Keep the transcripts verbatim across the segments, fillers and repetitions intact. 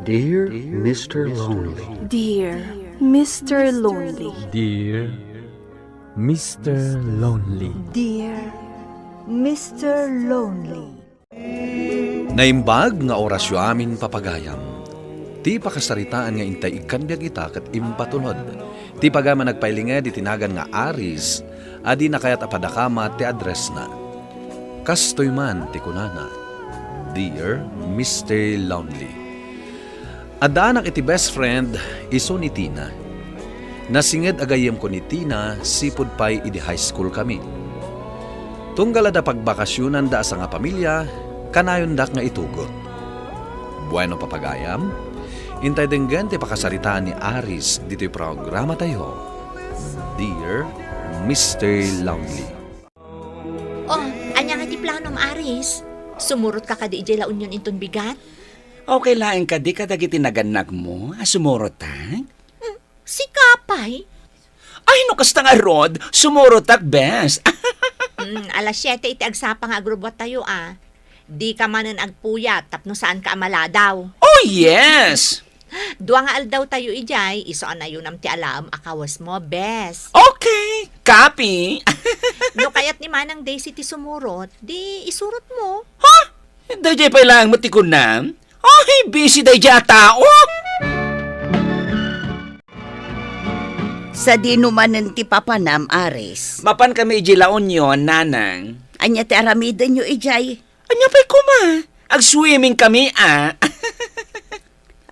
Dear Mister Lonely. Dear Mister Lonely. Dear Mister Lonely. Dear Mister Lonely. Naimbag nga orasyo amin, papagayam. Ti pakasaritaan nga intay ikkan biag ita ket impatulod. Ti pagayam a nagpailinged iti nagan nga Aris a di nakayat a padakamat ti addressna. Kastoy man ti kunana, "Dear Mister Lonely." Addaanak iti best friend, isu ni Tina. Nasinged a gayyemko ni Tina sipud pay idi high school kami. Tunggal adda pagbakasionanda a sangapamilia, kanayondak nga itugot. Bueno, papagayam, intay denggen ti pakasaritaan ni Aris ditoy programatayo, Dear Mister Lonely. Oh, ania nga ti planom, Aris? Sumurotka kadi idiay La Union inton bigat? Okay laeng kadi kadagiti nagannakmo a sumurotak? Hmm, sika pay? Ay, no kasta ngarud, sumurotak, bes. Hmm, alas siete iti agsapa nga agrubbuattayo, a. Dika manen agpuyat tapno saanka a maladaw. Oh, yes! Dua nga aldawtayo idiay, isu a nayunam ti alaem a kawesmo, bes. Okay, copy. No kayat ni Manang Daisy ti sumurot, di isurotmo. Ha? Daydiay pay laeng met ti kunam? Ay, busy daydiay a tao. Sadino manen ti papanam, Aris? Mapan kami idiay La Union, nanang. Ania ti aramidenyo idiay? Ania pay koma? Agswimming kami, a.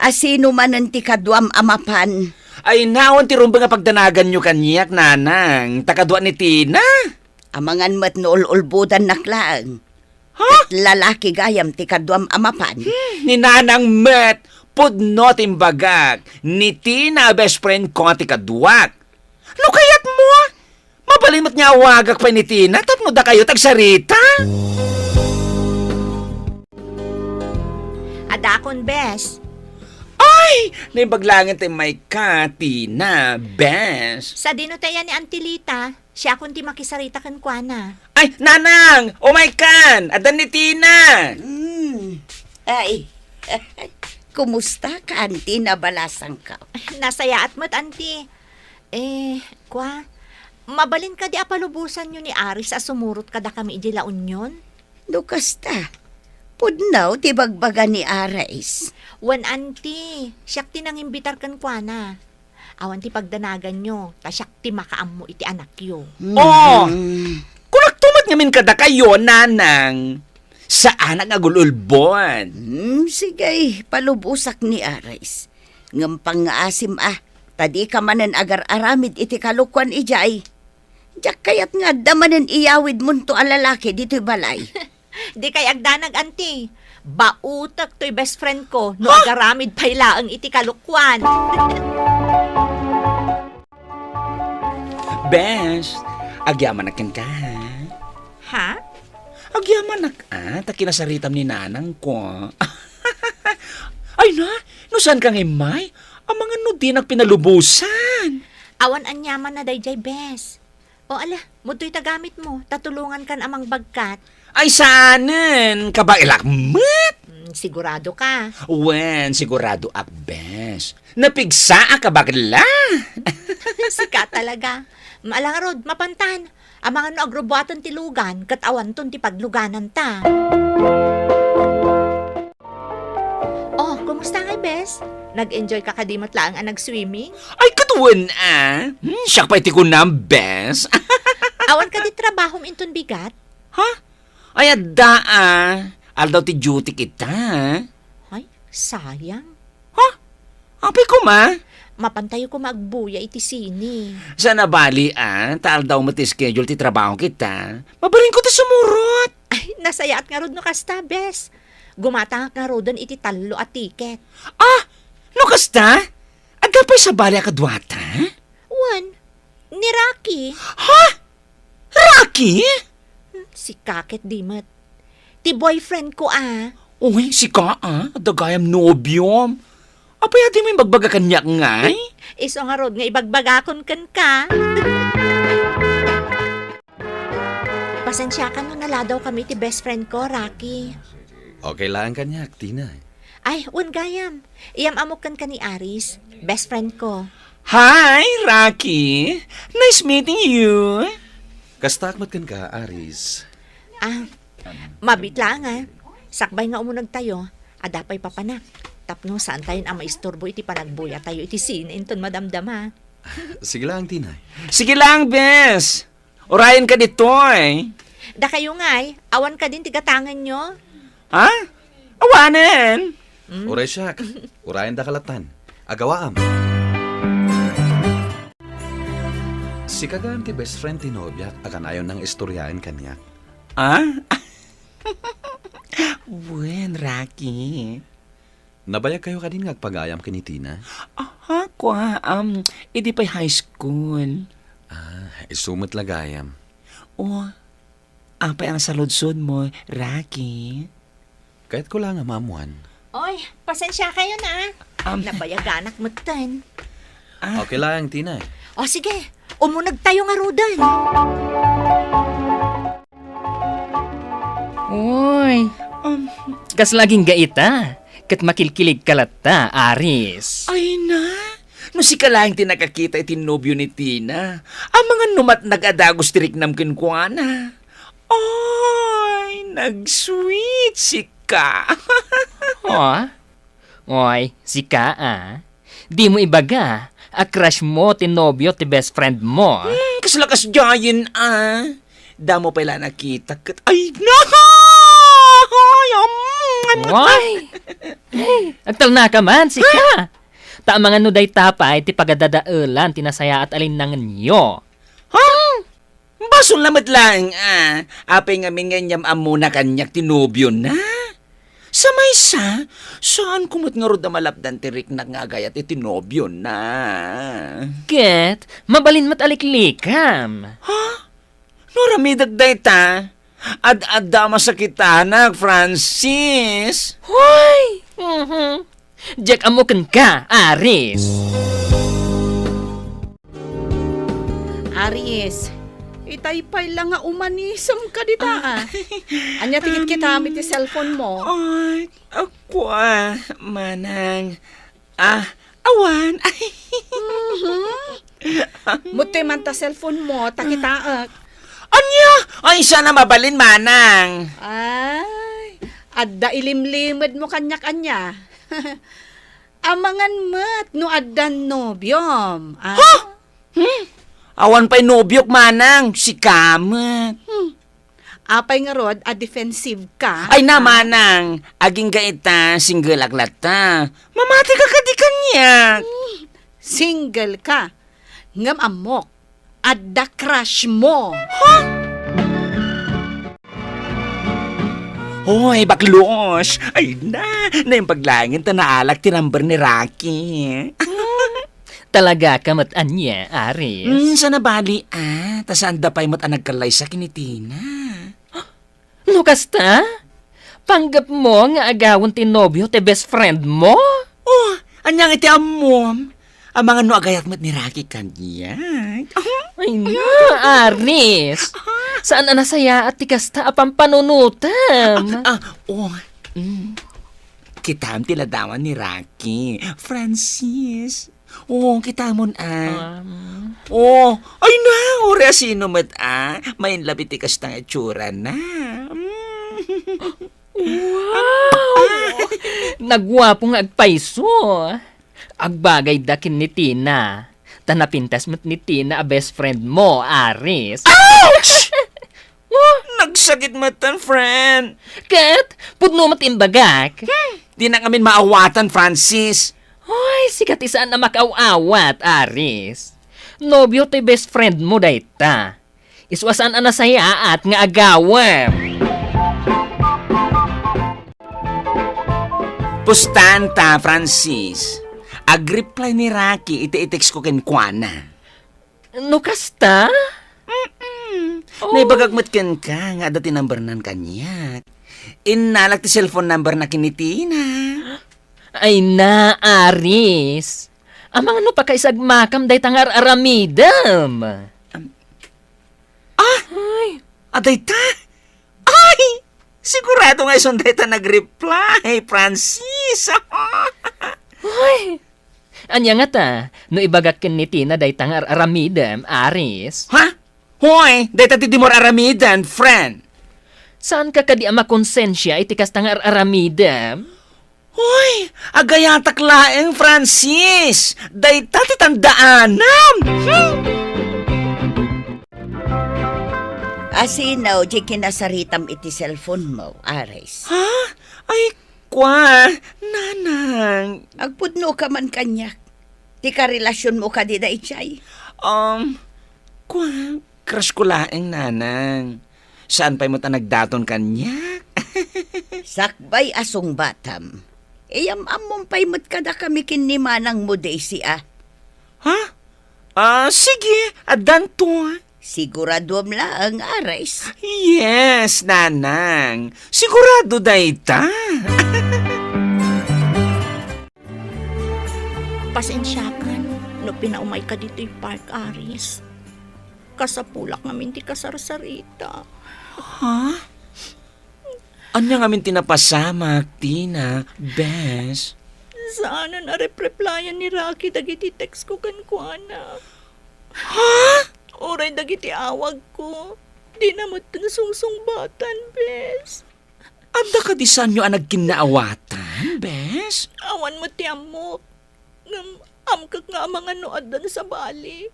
A sino manen ti kaduam a mapan? Ay, nawan ti rumbeng a pagdanaganyo kaniak, nanang. Ta kadua ni Tina. Amangan met no ul-ulbodannak laeng. Ha? Ket lalaki gayam ti kaduam a mapan. Hmm, ni nanang met, pudno ti imbagak. Ni Tina a best friend ko ti kaduak. No kayatmo, mabalin met nga awagak pay ni Tina tapno dakayo ti agsarita. Adakon, bes. Ay, naimbag laeng ti immayka, Tina, bes. Sadino ti aya ni Auntie Lita? Siakon ti makisarita kenkuana. Ay, nanang! Umaykan! Adda ni Tina! Mm. Ay, kumusta ka, Auntie? Nabalasangka. Nasayaat met, Auntie. Eh, kua, mabalin kadi a palubosanyo ni Aris a sumurot kadakami idiay La Union? No kasta, pudno ti bagbaga ni Aris. Wen, Auntie, siak ti nangimbitar kenkuana. Awan ti pagdanaganyo, ta siak ti makaammo iti anakyo. Mm. Oh! Kunakto met ngamin kadakayo, nanang. Saanak nga agul-ulbod. Hmm, sige, palubosak ni Aris. Ngem pangngaasim a, ta dika manen agar-aramid iti kalokuan idiay. Diak kayat nga adda manen iyawidmonto a lalaki ditoy balay. Dikay agdanag, Auntie. Baotek toy best friend ko no agaramid pay laeng iti kalokuan. Bes, agyamanak kenka, ha? Ha? Agyamanak, a, ta kinasaritam ni nanangko. Ay na, no saanka nga immay, amangan no dinak pinalubosan. Awan aniamanna daydiay, bes. O ala, mudtoy ta gamitmo, ta tulongankan a mangbagkat. Ay, saanen, kabaelak met. Hmm, sigurado ka? Wen, sigurado ak, bes. Napigsa a kabakla. Sika talaga. Ala ngarud, mapantan. Amangan no agrubuaten ti lugan, ket awanton ti paglugananta. Oh, kumusta ngay, bes? Nag-enjoy ka kadi met laeng a nag-swimming? Ay, ket wen a. Hmm, siak pay ti kunam, bes. Awan kadi trabahom inton bigat? Ha? Ay, adda a. Aldaw ti duty kita. Ay, sayang. Ha? Apay koma? Mapantayo koma agbuya iti sine. Saan a bali a, ta aldaw met ti schedule ti trabaho kita. Mabalinko ti sumurot. Ay, nasayaat ngarud no kasta, bes. Gumatangak ngaruden iti tallo a tiket. Ah! No kasta? Adda pay sabali a kaduata? Wen, ni Rocky. Ha? Rocky? Hmm, sika ket di met. Ti boyfriend ko a. Uy, sika a, adda gayam nobiom. Apay a dimo imbagbaga kaniak ngay? Isu ngarud nga ibagbagakon kenka. Pasensiakan no naladaw kami ti best friend ko, Rocky. Okay laeng kaniak, Tina. Ay, wen gayam. Iyam-ammok kenka ni Aris, best friend ko. Hi, Rocky! Nice meeting you! Kastaak met kenka, Aris. Ah, mabiit laeng, ah. Sakbay nga umunegtayo, adda pay papanak. Tapno saantayon a maisturbo iti panagbuya tayo iti sine inton madamdama. Sige lang, Tinay. Sige lang, bes! Urayen ka ditoy. Dakayo ngay, awan kadin ti gatangenyo? Ha? Awanen? Mm. Uray siak. Urayen da kalatan. Agawaam. Sika gayam ti best friend ti nobiak a kanayon nang istoryaen kaniak. Ah? Wen, Rocky. Nabayag kayo kadin nga agpagayam ken ni Tina? Aha, kua, um, idi pay high school. Ah, isu met la gayam. O, apay ang saludsod mo, Rocky? Kayatko la nga maammuan. Oy, pasensya kayo na. Um, nabayaganak metten. Ah. Okay lang, Tina. O sige, umuneg tayo ngaruden. Uy, um, kasla agingga ita, ket makilkilig ka latta, Aris. Ay na, no sika laeng ti nakakita iti nobio ni Tina, amangan no matnag a dagus ti riknam kenkuana. Ay, nag-sweet sika. Ha? Oy, sika, ah. Dimo ibaga a crush mo ti nobio ti best friend mo. Hmm, kasla kasdiayen, ah. Damo pay la nakita ket, ay, na! Ay, um, Oy! Agtalnaka man, sika! Ta amangan no dayta pay ti pagadadaelan ti nasayaat a linnangenyo. Ha? Basol na met laeng, ah. Apay ngamin nga inyam-ammona kaniak ti nobiona? Sa maysa, saanko met ngarud a malapdan ti riknak nga agayat iti nobiona. Ket, mabalin met a liklikam. Ha? No aramidek dayta, ad-adda a masakitanak, Francis. Hoy! Mhm. Diak ammo kenka, Aris. Aris, itay pay la nga umanisem ka dita, ah. Ania ti kitkitam iti cellphone mo? Ay, akua, manang. Ah, awan. Ay. Mhm. Muttoy man ta cellphone mo, ta kitaek. Ania? Ay, sana mabalin, manang. Ay, adda ilimlimed mo kaniak ania. Amangan met no addan nobiom, ah. Ha? Hmm? Awan pay nobiok, manang, sika met. Hmm. Apay ngarud a defensive ka, Ay na, ah? Manang, agingga ita, singgelak latta. Mamati ka kadi kaniak. Hmm, single ka. Ngem ammok, adda crush mo. Ha? Hoy, baklos! Ay na, naimbag laengen ta naalak ti number ni Rocky. Talaga ka met ania, Aris? Hmm, sana bali, ah. Ta saanda pay met a nagkallaysa ken ni Tina. No kasta? Panggep mo nga agawen ti nobio ti best friend mo? Oh, ania nga iti ammom? Amangan no agayat met ni Rocky kaniak. Ay na, Aris. Saan a nasayaat ti kasta a pampanunotem? Ah, ah, oh, mm. Kitam ti ladawan ni Rocky. Francis. Oo, kitamon, ah. Um. Oo. Ay na, uray a sino met, ah. Mainlove iti kasta nga itsurana. Mm. Wow! Naguapo nga agpayso. Agbagayda ken ni Tina. Ta napintas met ni Tina a best friend mo, Aris. Ouch! Oh, nagsakit met, friend. Ket, pudno met imbagak. Hmm, dinak ngamin maawatan, Francis. Hoy, sika ti saan a makaaw-awat, Aris. Nobio ti best friend mo dayta. Isu a saan a nasayaat nga agawem. Pustan ta, Francis. Ag-reply ni Rocky iti i-text ko kenkuana. No kasta? Mm-mm. Oh. Naibagak met kenka nga adda ti numbernan kaniak. Innalak ti cellphone numberna ken ni Tina. Ay na, Aris. Amangan no pakaisagmakam dayta nga ar-aramidem. Am-, ah! Ay. Adayta? Ay! Sigurado nga isun dayta nag-reply, Francis. Hoy! Ania ngata, no ibagak ken ni Tina dayta nga ar-aramidem, Aris? Ha? Hoy, dayta ti dimo ar-aramiden, friend. Saanka kadi a makonsensia iti kasta nga ar-aramidem? Hoy, agayatak laeng, Francis. Dayta ti tandaanam. Hmm. Asino, di kinasaritam iti cellphone mo, Aris? Ha? Ay, Kua, nanang. Agpudnoka man kaniak. Ti karelasionmo kadi daydiay? Um, kua, crush ko laeng, nanang. Saan pay met a nagdaton kaniak? Sakbay a sungbatam. Iyam-ammom pay met kadakami ken ni manangmo, Daisy, a. Ha? Ah, sige, addanto. Siguraduam laeng, Aris? Yes, nanang. Sigurado dayta. Pasensiakan no pinaumayka ditoy park, Aris. Kasapulak ngamin ti kasarsarita. Ha? Ania ngamin ti napasamak, Tina, bes? Saanen a rep-replyan ni Rocky dagiti text ko kenkuana. Ha? Uray dagiti awagko, dina met sungsungbatan, bes. Adda kadi saanyo a nagkinnaawatan, bes? Awan met ti ammok. Ngem amkak nga amangan no addan sabali.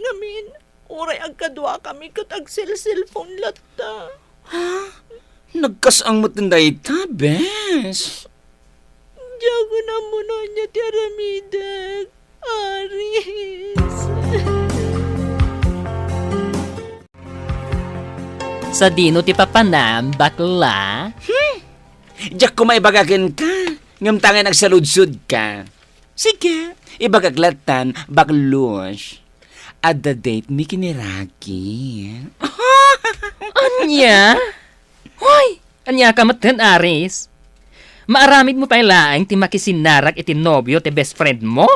Ngamin, uray agkaduakami ket agselselpon latta. Ha? Nagkas-ang met dayta, bes? Diak ammo no ania ti aramidek, Aris. Sadino ti papanam, bakla? Hmm. Diak koma ibaga kenka, ngem ta ngay nagsaludsodka. Sige, ibagak lattan, baklos. Adda date mi ken ni Rocky. Ania? Hoy! Ania ka met, Aris? Maaramidmo pay laeng ti makisinnarak iti nobio ti best friend mo?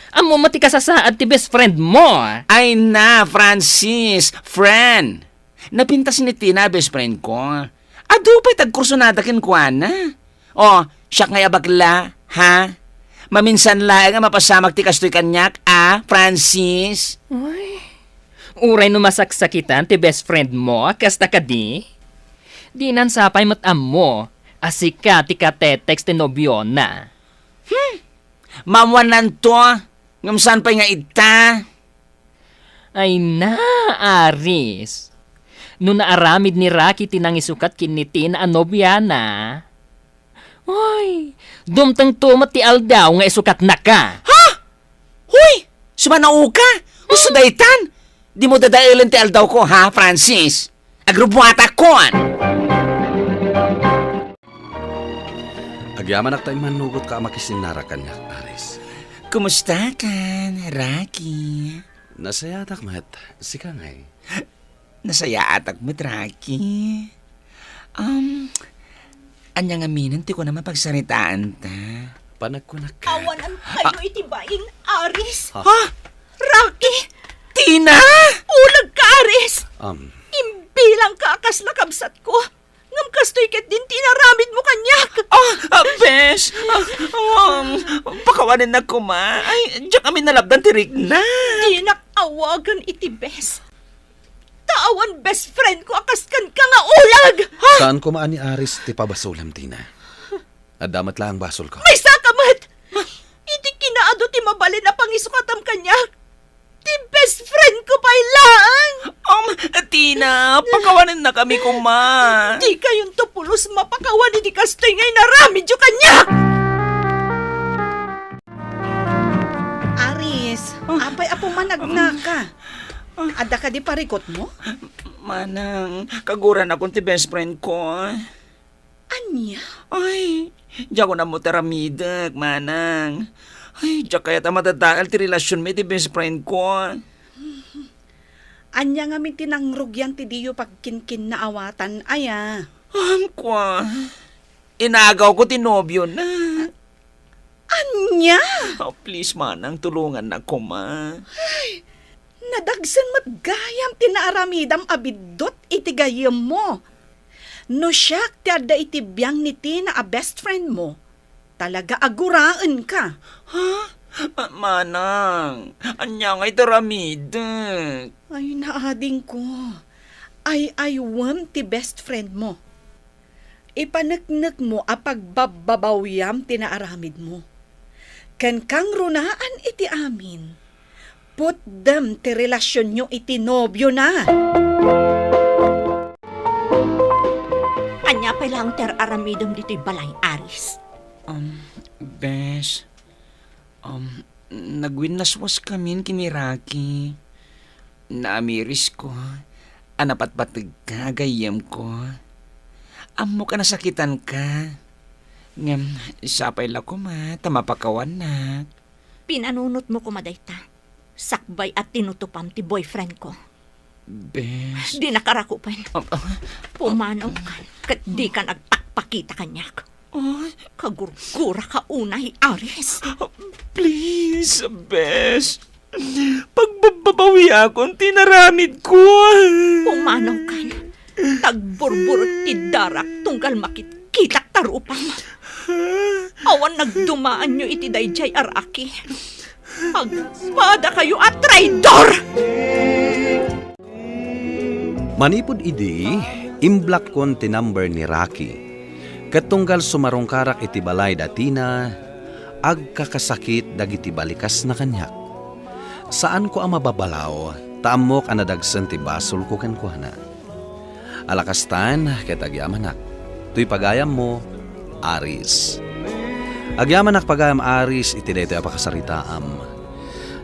Ammom met ti kasasaad ti best friend mo? Ay na, Francis, friend. Napintas ni Tina a best friend ko. Adu pay ti agkursunada kenkuana. O, siak ngay a bakla, ha? Maminsan laeng a mapasamak ti kastoy kaniak, a, Francis? Uy, uray no masaksakitan ti best friend mo, kasta kadi? Dinan sapay met ammo a sika ti katetext ti nobiona. Hmm, maammuannanto, ngem saan pay nga ita? Ay na, Aris. No naaramid ni Rocky ti nangisukat ken ni Tina a nobiana, uy, dumtengto met ti aldaw nga isukatnaka. Ha? Hoy! Sumanaoka! Usto daytan! Dimo dadaelen ti aldawko, ha, Francis? Agrubbuatakon! Agyamanak ta immannugotka a makisinnarak kaniak, Aris. Kumustakan, Rocky? Nasayaatak met. Sika ngay? Nasayaatak met, Rocky. Um, ania ngamin ti kunam a pagsaritaanta? Panagkunak. Awanan kayo iti bain, Aris. Ha? Rocky! Tina! Ulagka, Aris! Um. Imbilangka a kasla kabsatko. Ngem kastoy ketdin ti inaramidmo kaniak. Ah, ah, bes! Ah, um, pakawanennak koma. Ay, diak amin nalabdan ti riknak. Dinak awagan iti bes. Ta awan best friend ko a kaskanka nga ulag! Ha? Saan koma a ni Aris ti pabasolem, Tina. Adda met laeng basolko. Maysaka met! Iti kinaadu ti mabalin a pangisukatam kaniak, ti best friend ko pay laeng! Um, Tina, pakawanennakami koma. Dikayonto pulos mapakawan iti kastoy nga inaramidyo kaniak! Aris, apay a pumanagnaka? Adda kadi parikutmo? Manang, kaguranakon ti best friend ko. Ania? Ay, diakon ammo ti aramidek, manang. Ay, diak kayat a madadael ti relasionmi iti best friend ko. Ania ngamin ti nangrugian ti diyo pagkinkinnaawatan, aya? Amko. Inagawko ti nobiona. Ania? Oh, please, manang, tulongannak koma. Ay, nadagsen met gayam ti naaramidam a biddut iti gayyemmo. No siak ti adda iti biang ni Tina a best friend mo, talaga a guraenka. Ha? Ma-, Manang, ania ngay ti aramidek? Ay, naadingko. Ay-aywem ti best friend mo. Ipaneknekmo a pagbabbabawiam ti naaramidmo. Ken kangrunaan iti amin, putdem ti relasionyo iti nobiona. Ania pay laeng ti ar-aramidem ditoy balay, Aris? Um, Bes, um, nagwinnaswaskamin ken ni Rocky. Naamirisko a napatpategka, gayyemko. Ammok a nasakitanka. Ngem, sapay la koma ta mapakawannak. Pinanunotmo koma dayta, sakbay a tinutupam ti boyfriend ko. Bes. Dinaka rakupen. Ah, ah. Pumanaw kan, ket dikan agpakpakita kaniak. Ay. Kagurguraka unay, Aris. Please, Bes. Pagbabbabawakon ti inaramidko. Pumanaw kan. Tagburburek ti darak tunggal makitkitak ta rupam. Awan nagdumaanyo iti daydiay a Rocky. Agpadakayo a traidor! Manipud idi, imblockon ti number ni Rocky. Ket tunggal sumarungkarak iti balay da Tina, agkakasakit dagiti balikasna kaniak. Saanko a mababalaw, ta ammok a nadagsen ti basolko kenkuana. Ala kastan, ket agyamanak. Toy pagayammo, Aris. Agyamanak pagayam, Aris, iti daytoy a pakasaritaam.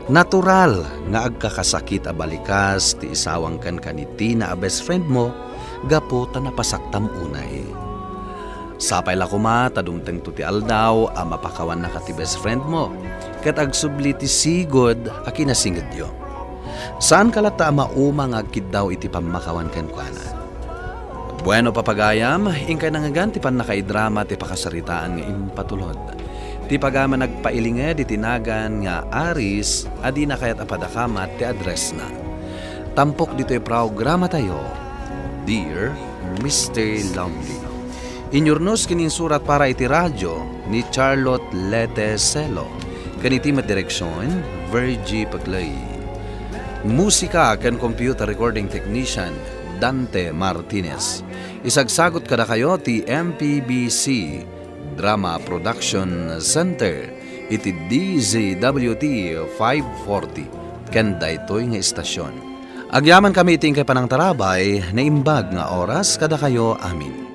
Natural nga agkakasakit a balikas ti isawang kenka ni Tina a best friend mo gapu ta napasaktam unay. Sapay la koma ta dumtengto ti aldaw a mapakawannaka ti best friend mo, ket agsubli ti sigud a kinasingedyo. Saanka latta a mauma nga agkiddaw iti pammakawan kenkuana. Bueno, papagayam, inkay nangngegan ti pannakaidrama ti pakasaritaan nga impatulod. Ti pagayam a nagpailinged iti nagan nga Aris a dina kayat a padakamat ti addressna. Tampok ditoy programatayo, Dear Mister Lonely. Inyurnos ken insurat para iti radio ni Charlotte Lete Celo, ken iti met direksion, Virgie Paclay. Musika ken computer recording technician, Dante Martinez. Isagsagut kadakayo ti M P B C Drama Production Center iti D Z W T five forty ken daytoy nga istasyon. Agyamankami iti inkay panangtarabay, naimbag nga oras kadakayo amin.